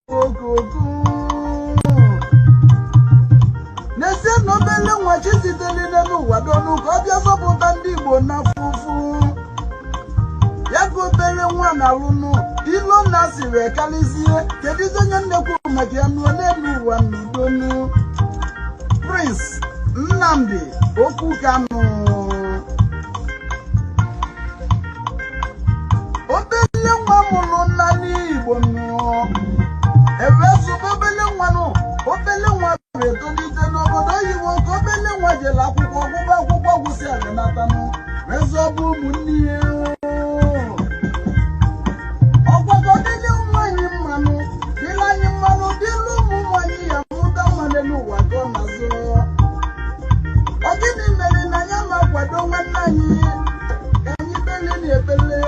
Okoko n'ezie na obele nwa chi sitere n'elu ụwa donu ka ọ bịa zọpụta ndị Igbo na afụfụ ya ka obere nwa na-alụnụ ilo na si wee karịzie. Kedụzi onye nnekwu maka ya nụọ n'elu ụwa n'udonu? Prince Nnamdi Okwu Kanu, obele nwa mụrụ nna n'Igbo nụ ewezụga obele nwa nụ. Obele nwa wee tolite n'obodo oyibo ka obele nwa jere akwụkwọ, gụba akwụkwọ, gwụsị arenatanụ wee zọba ụmụnne ya. Ọgwago dịlị ụmụ anyị mmanụ, dịlị anyị mmanụ, dịlị ụmụ ụmụ anyị ya mụta mma n'elu ụwa ka ọ na-azụ. Ọ gịnị mere na ya ma kwado nwanne anyị ka anyị kpele na ekpele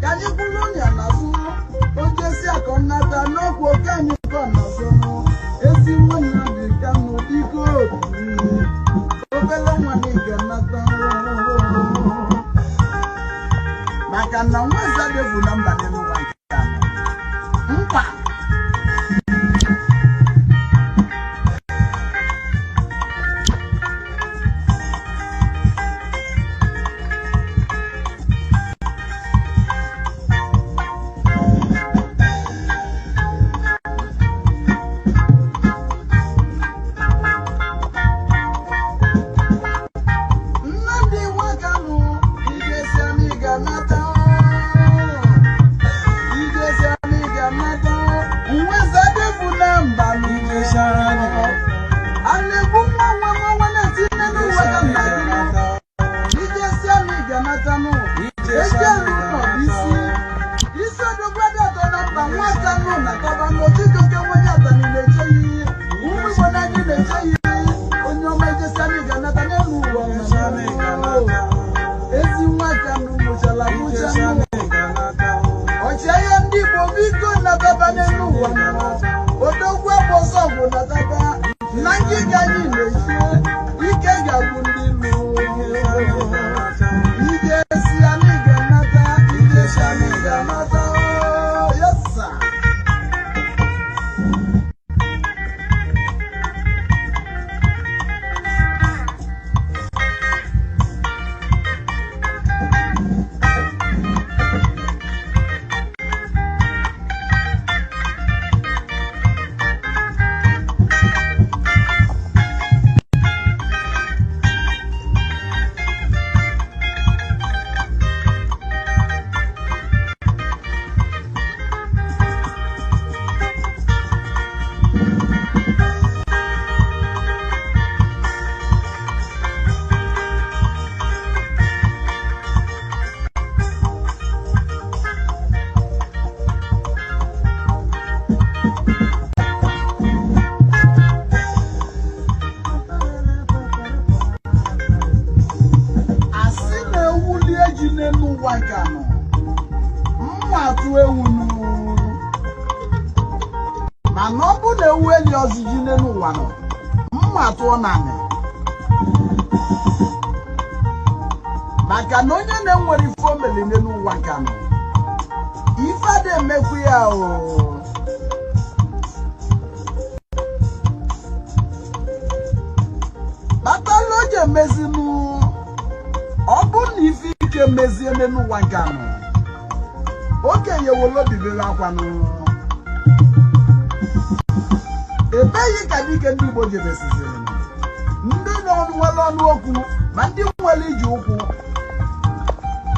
ka anyị kwụrụ ya n'azụ ojesi akọ nnata n'okwu oke anyị ka ọ na-azụ? Ezi nwanne dị Kanụ, biko, obele nwa na ị ga-anata maka na nwa eze adịfu na mba n'elu ụwa nke a mkpa. Nnamdi Nwakanụ, ijesi anyị ga-anata, ijesi anyị ga-anata. Nweze adịfu na mba. A na-egbu nwa nwa nwa nwa na-eti n'elu ụwa ka nna gị ijesi anyị ga-anatanụ. Ejelu ụlọ bụ isi isi odogwu atọ na mba. Nwakanụ na tabanụ Chijioke nwenye atani na-eche ya ihe. Ụmụ Igbo na anyị na-eche ya ihe. Onye ọma, ijesi anyị ga-anata n'elu ụwa. Ezi Nwakanụ mụchala mụchanụ. Ọchịagha ndị Igbo, biko nataba n'elu ụwa. Odogwu agbọsọ bụ nataba na ngịga anyị na-eche ike ga-agwụ ndị ilo. Ijesi anyị ga-anata, ijesi anyị ga-anata. Yes sir. Asị na-ewuli eji n'elu ụwa nke anọ mma atụ ewu nụ, mana ọ bụ na ewu eli ọzụji n'elu ụwa nọ mma atụọ naanị maka na onye na-enwere ife omeli n'elu ụwa nke anọ ife ada emekwu ya o. Kpatala o ji emezinụ, ọ bụrụ na ife ike mezie n'elu ụwa nke anọ, okenye wolo bibere akwanụ. Ebeghị ka dike ndị Igbo jebesiziri ndị nwere ọnụ okwu, ma ndị nwere iji ụkwụ,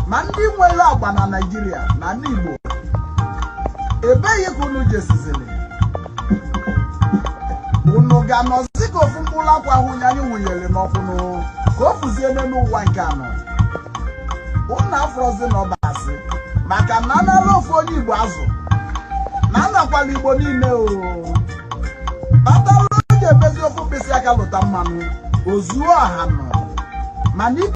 ma ndị nwere agba na Naịjirịa na ndị Igbo, ebeghị ka unu jesiziri? Unu ga-anọzi ka ofu mkpụrụ akwa ahụ anyị wụnyere n'ọkụnụ ka o fuzie n'elu ụwa nke anọ. Unu afọrọzi na ọbasị maka na anara ofu onye Igbo azụ na anakwala Igbo niile o kpatara o ji emezi ofu mkpịsị aka lụta mmanụ ozuo ọha nọ mana.